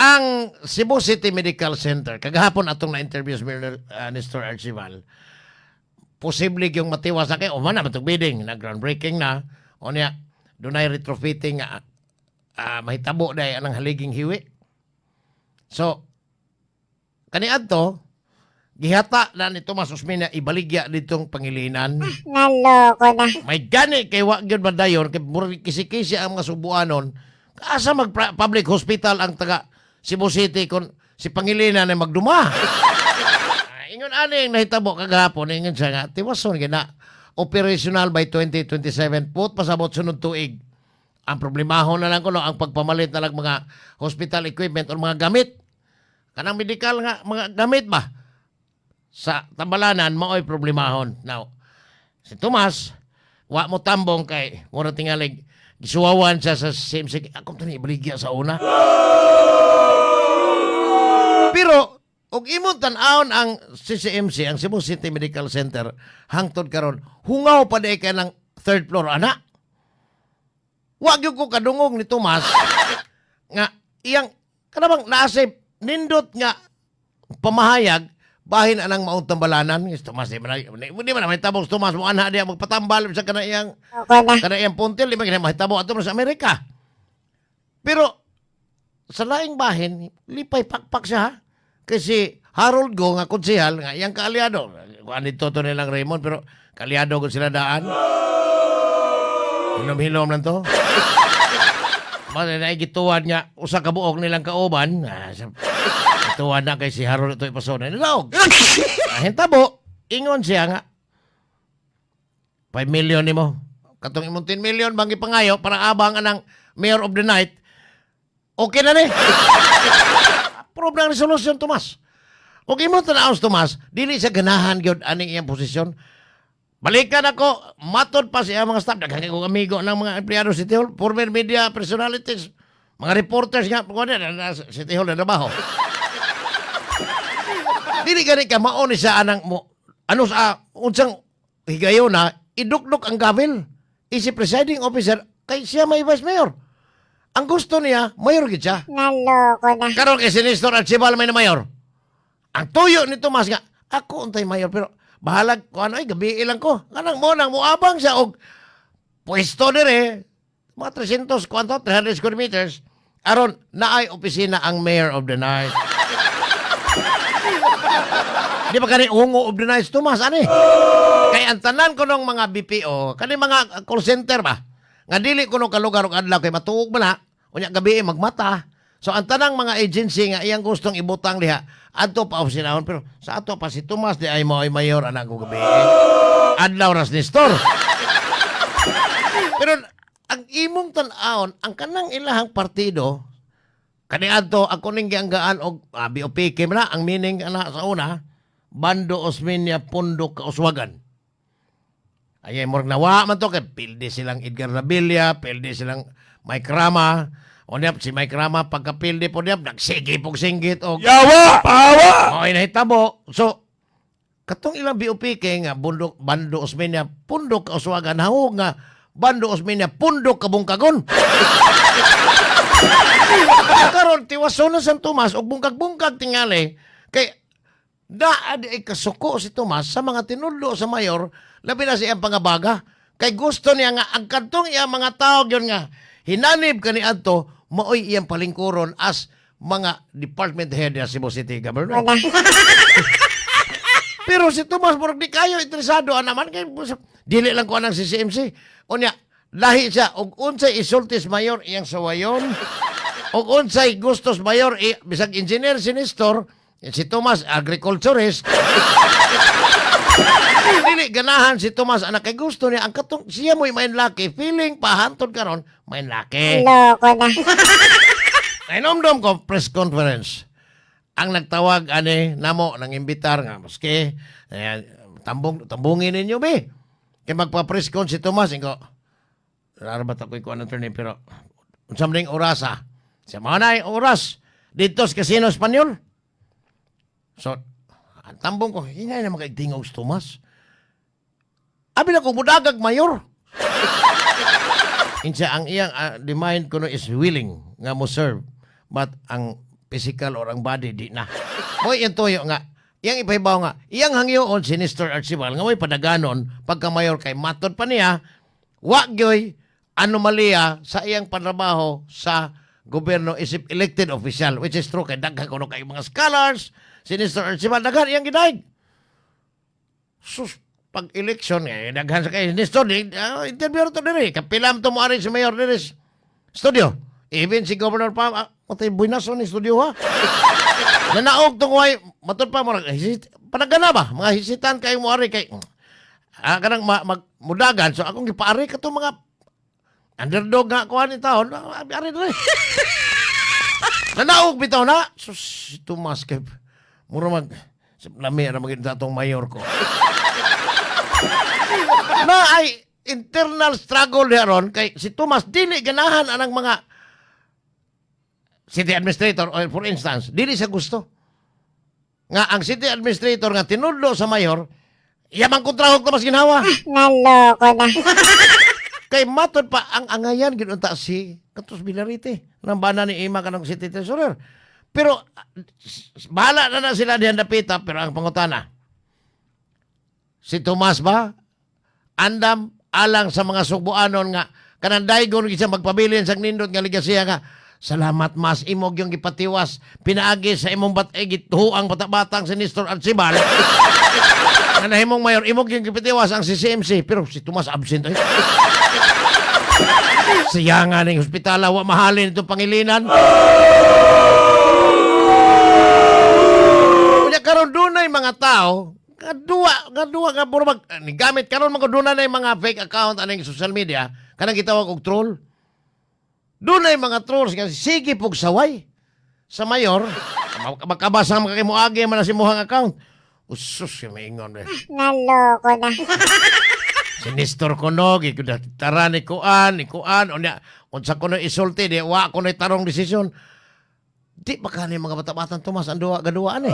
Ang Cebu City Medical Center, kagahapon atong na-interview si Mayor Nestor Archival, posible yung matiwas na kay, o man na, matug bidding, na groundbreaking na, o niya, dunay retrofitting nga mahitabo dahil anang haliging hiwi. So, kaniadto, gihata na ni Tomas Osmeña ibaligya ditong Pangilinan. Naloko na. May gani kay wa gyud madayon kay murag kisi-kisi ang mga Subuanon. Asa mag public hospital ang taga Cebu City kung si Pangilinan ay magduma? Ah, ingon ani ang nahitabo kagahapon, ingon siya nga tiwason gyud na operational by 2027, put pasabot sunod tuig. Ang problemahon na lang kuno ang pagpamalit na lang mga hospital equipment o mga gamit. Kanang medical nga mga gamit ba? Sa Tabalanan mao'y problemahon. Now, si Tomas, wa mo tambong kay mura tingalig gisuwawan siya sa CMC. Ako to ni ibaligya sa una. Pero og imong tan-awon ang CCMC, ang Cebu City Medical Center, hangtod karon hungaw pa di kay ng third floor ana. Wa gyud ko kadungog ni Tomas nga iyang kanabang naa say nindot nga pamahayag bahin anang maong tambalanan. Si Tomas di man mahitabo si Tomas mo anha diya magpatambal sa kana iyang Loko na. kana iyang puntil, di man gina mahitabo ato sa Amerika. Pero sa laing bahin, lipay pakpak siya ha. Kasi Harold Go nga konsehal nga iyang kaalyado. Kuan dito to nilang Raymond pero kaalyado ko sila daan. Hilom-hilom lang to. Mga naigituan nga usa ka buok nilang kauban. Ah, gituan na kay si Harold ito ipasona. Nilaog. Ah, hintabo, ingon siya nga 5 million nimo. Katong imong 10 million bang ipangayo para abang anang mayor of the night. Okay na ni. Approve na ang resolution, Tomas. Kung imo tan-aw si Tomas, dili siya ganahan gyud aning iyang posisyon. Balikan ako, matod pa siya mga staff, daghan kong amigo ng mga empleyado sa City Hall, former media personalities, mga reporters nga, kuwan na, na, City Hall na trabaho. Dili gani ka mao ni siya anang mo, ano sa unsang higayon na idukdok ang gavel. Isi presiding officer kay siya may vice mayor. Ang gusto niya, mayor gid siya. Naloko na. Karon kay si Nestor Archival may na mayor. Ang tuyo ni Tomas nga, ako untay mayor pero bahalag ko ano ay gabi lang ko. Kanang mo nang moabang siya og pwesto dire mga 300 kwanto 300 square meters aron naay opisina ang mayor of the night. Di ba kani ungo of the night Tomas ani? Kay ang tanan ko ng mga BPO, kani mga call center ba? Nga dili ko nung kalugar og adlaw kay matuog man na, unya gabi magmata. So ang tanang mga agency nga iyang gustong ibutang diha, adto pa opisinahon pero sa ato pa si Tomas di ay mo ay mayor anak ko gabi. Adlaw ras ni store. Pero ang imong tan-awon, ang kanang ilahang partido, kaniadto ako ning gianggaan og BOPK man na ang meaning ana sa una, Bando Osmeña Pundo Kauswagan. Ay, murag nawa man to kay pildi silang Edgar Labilla, pildi silang Mike Rama. O niya, si Mike Rama pagkapildi po niya, nagsige pog singgit og Yawa! Pawa! Mao'y nahitabo. So, katong ilang BOPK nga bundok Bando Osmeña Pundok Kauswagan hangog nga Bando Osmeña Pundok Kabungkagon. Karon tiwason na San Tomas og bungkag-bungkag tingali kay naa di ay kasuko si Tomas sa mga tinudlo sa mayor, labi na sa iyang pangabaga kay gusto niya nga ang kadtong iyang mga tao gyud nga hinanib kaniadto maoy iyang palingkuron as mga department head sa Cebu City Government. Na. Pero si Tomas murag di kayo interesado ana man kay dili lang ko anang CCMC. Unya lahi siya og unsay isultis mayor iyang sawayon. Og unsay gustos mayor bisag engineer si Nestor, si Tomas agriculturist. Dili ganahan si Tomas anak kay gusto niya ang katong siya mo'y main laki feeling pa hantod karon main laki. Loko na. Nainomdom ko press conference. Ang nagtawag ani namo nang imbitar nga maski eh, tambong tambungin ninyo be. Kay magpa-press con si Tomas ingo. Rara ba ta ko'y kuan attorney pero unsa man ning orasa? Sa mga na oras dito sa Casino Espanyol. So, ang tambong ko, hinay na makaigtingog si Tomas. Abi na ko mudagag mayor. Insa ang iyang the mind kuno is willing nga mo serve but ang physical or ang body di na. Mo'y iyang tuyo nga, iyang ipahibaw nga, iyang hangyoon si Nestor Archival nga mo'y padaganon pagka mayor kay matod pa niya, wa gyoy anomalya sa iyang panrabaho sa gobyerno isip elected official, which is true kay daghan kuno kay mga scholars si Nestor Archival, daghan iyang gidaig. Sus, pag election eh, daghan sa kay Nestor di, interview to diri kapilam to mo ari si mayor diri studio, even si Governor Pam, matay buinaso ni studio ha. Nanaog tong way matud pa mo panagana ba mga hisitan kayo mo ari kay kanang mag, mudagan, so akong gipaari ka mga underdog nga kuha ni taon, ari diri. Nanaog bitaw na. Sus, Tomas kay mura mag lami ra magid atong mayor ko. Na ay internal struggle ron kay si Tomas dili ganahan anang mga city administrator or for instance, dili siya gusto nga ang city administrator nga tinudlo sa mayor yamang kontrahog Tomas Ginhawa. Naloko na. Kay matod pa ang angayan gid unta si Katos Bilarite nang bana ni Ima kanang city treasurer. Pero bahala na na sila diyan dapita, pero ang pangutana, si Tomas ba andam alang sa mga Sugbuanon nga kanang daygon gid siya magpabilin sa nindot nga ligasiya nga salamat mas imog yung gipatiwas pinaagi sa imong bat eh, gituhuang bata-batang si Nestor Archibald nga nahimong mayor, imog yung gipatiwas ang CCMC, pero si Tomas absent ay. Siya nga ning ospital, wa mahalin itong Pangilinan. Unya karon dunay mga tao nga duwa nga puro mag ni gamit karon mga dunay mga fake account aning social media kanang gitawag og troll. Dunay mga trolls nga sige pug saway sa mayor, makabasa man kay moagi man na si muhang account. Usus, maingon eh. Naloko na. Si Nestor kuno tara ni kuan ni kuan, unya unsa kuno isulti di wa kuno tarong desisyon. Di pa kani mga bata-batang Tomas ang duwa gaduaan eh.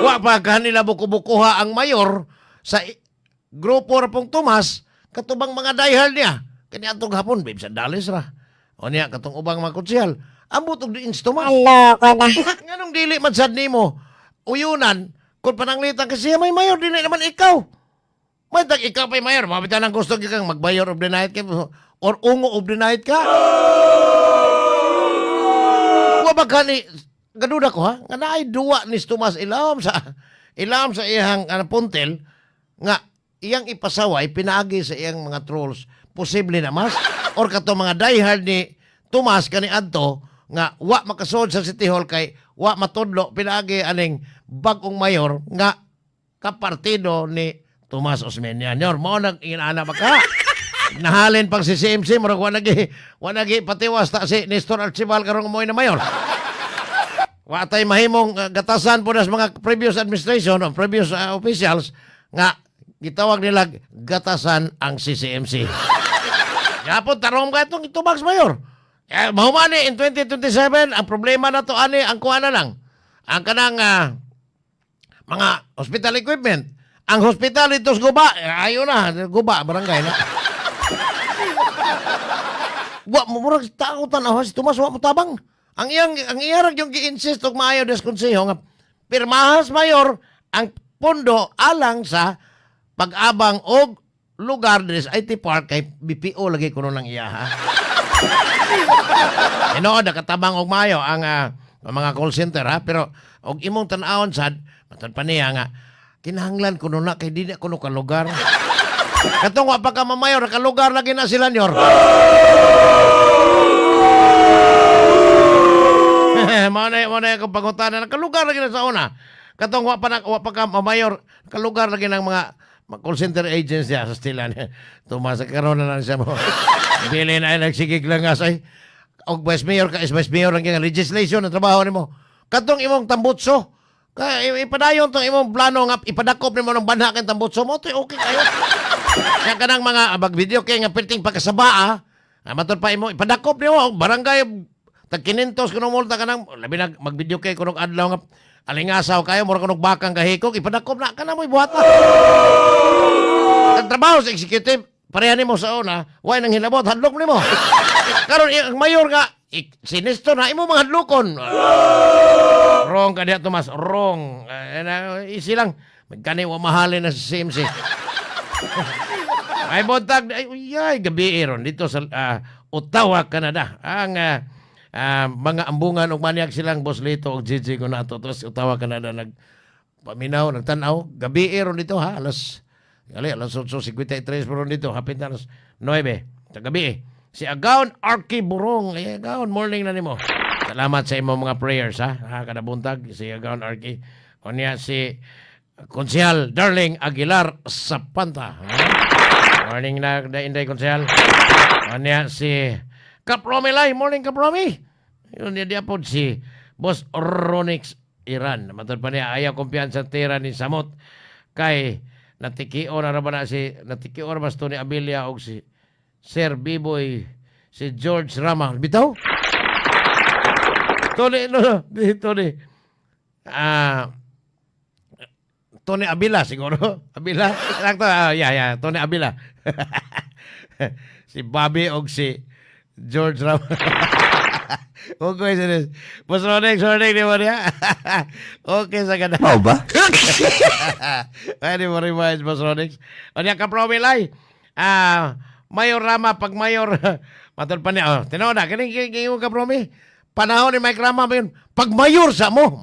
Wa pa kanila buko-bukuha ang mayor sa grupo ra pong Tomas katubang mga diehard niya. Kani atong hapon babe sa Dalis ra. O niya katong ubang mga kutsihal. Ambot og diin si Tomas. Naloko na. Nganong dili man sad nimo uyunan kung pananglitan kasi siya may mayor, dili naman ikaw. May tag ikaw pa'y mayor, mabitan ang gusto kang magmayor of the night ka or ungo of the night ka. Wa ba kani gaduda ko ha nga naay duwa ni Tomas ilawom sa iyang puntel nga iyang ipasaway pinaagi sa iyang mga trolls, posible na mas or kato mga diehard ni Tomas kani adto nga wa makasuod sa City Hall kay wa matudlo pinaagi aning bag-ong mayor nga kapartido ni Tomas Osmeña. Nyor, mao nang inana ba ka? Nahalin pang si CMC, murag wa nagi patiwas ta si Nestor Archival karong mo'y na mayor. Wa tay mahimong gatasan po na sa mga previous administration o previous officials nga gitawag nila gatasan ang CCMC. Yapon tarong ka itong itubag sa mayor. Eh, mahumani in 2027, ang problema na to ani ang kuha na lang. Ang kanang mga hospital equipment. Ang hospital ito sa Guba, eh, ayo na, Guba, barangay na. Wa mo murag tao tan-aw si Tomas wa mo tabang. Ang iyarag yung gi-insist og maayo des konseho nga pirmahas mayor ang pondo alang sa pag-abang og lugar des IT Park kay BPO lagi kuno nang iya ha. Tinuod nakatabang og maayo ang mga call center ha, pero og imong tan-awon sad matod pa niya nga kinahanglan kuno na kay di na kuno ka lugar. Katong wa pa ka mamayor, nakalugar lagi na sila nyor. Mao na akong pangutana, nakalugar lagi na sa una. Katong wa pa ka mamayor, nakalugar lagi ng mga call center agents niya sa stilan. Tumas karon na lang siya mo. Dili na ay nagsigig lang nga say. Og vice mayor ka is vice mayor lang nga legislation ang trabaho nimo. Katong imong tambutso, ka ipadayon tong imong plano nga ipadakop nimo ng banha kay tambutso mo, to okay kayo. Kaya kanang mga mag video kay nga perting pagkasabaa, matod pa imo ipadakop nimo og barangay tag 500 kuno multa kanang labi na mag video kay kunog adlaw nga alingasaw kayo mura kunog bakang kahikog ipadakop na kana mo ibuhat na. Ang trabaho sa executive pareha nimo sa una, way nang hilabot hadlok nimo. Karon ang mayor nga Si Nestor na imo mga hadlokon. Wrong ka diha, Tomas. Wrong. Easy lang. Magkani wa mahalin na sa CMC. Ay buntag, ay uyay gabi ron dito sa Ottawa, Canada. Ang mga ambungan og manyak silang Boss Lito og Gigi ko nato to sa Ottawa, Canada, nag paminaw, nagtan-aw. Gabi ron dito ha, alas 8:53 ron dito, hapit na alas 9 sa gabi. Si Agaon Arky Burong. Ay, Agaon, morning na nimo. Salamat sa imong mga prayers ha, kada buntag si Agaon Arky. Unya si Konsehal Darling Aguilar Sapanta. Ha? Morning na na Inday Konsehal. Unya si Kapromi Lai. Morning, Kapromi. Yun niya po si Boss Ronix Iran. Matod pa niya, ayaw kumpiyansa tira ni Samot kay natikio na ra ba na si natikio ra ba si Tony Abilia og si Sir Biboy, si George Rama. Bitaw? Tony, no, no, di Tony. Tony Avila siguro. Avila. Sakto, yeah, Tony Avila. Si Bobby og si George Rama. Okay, serious. Boss Ronex, morning ni mo niya. Okay sa ganda. Mao ba? Pwede mo remind, Boss Ronex. O niya, kapromilay. Mayor Rama, pag mayor, matol pa niya. Oh, tinuod na, kini kini kapromi. Panahon ni Mike Rama ba yun? Pag mayor sa mo.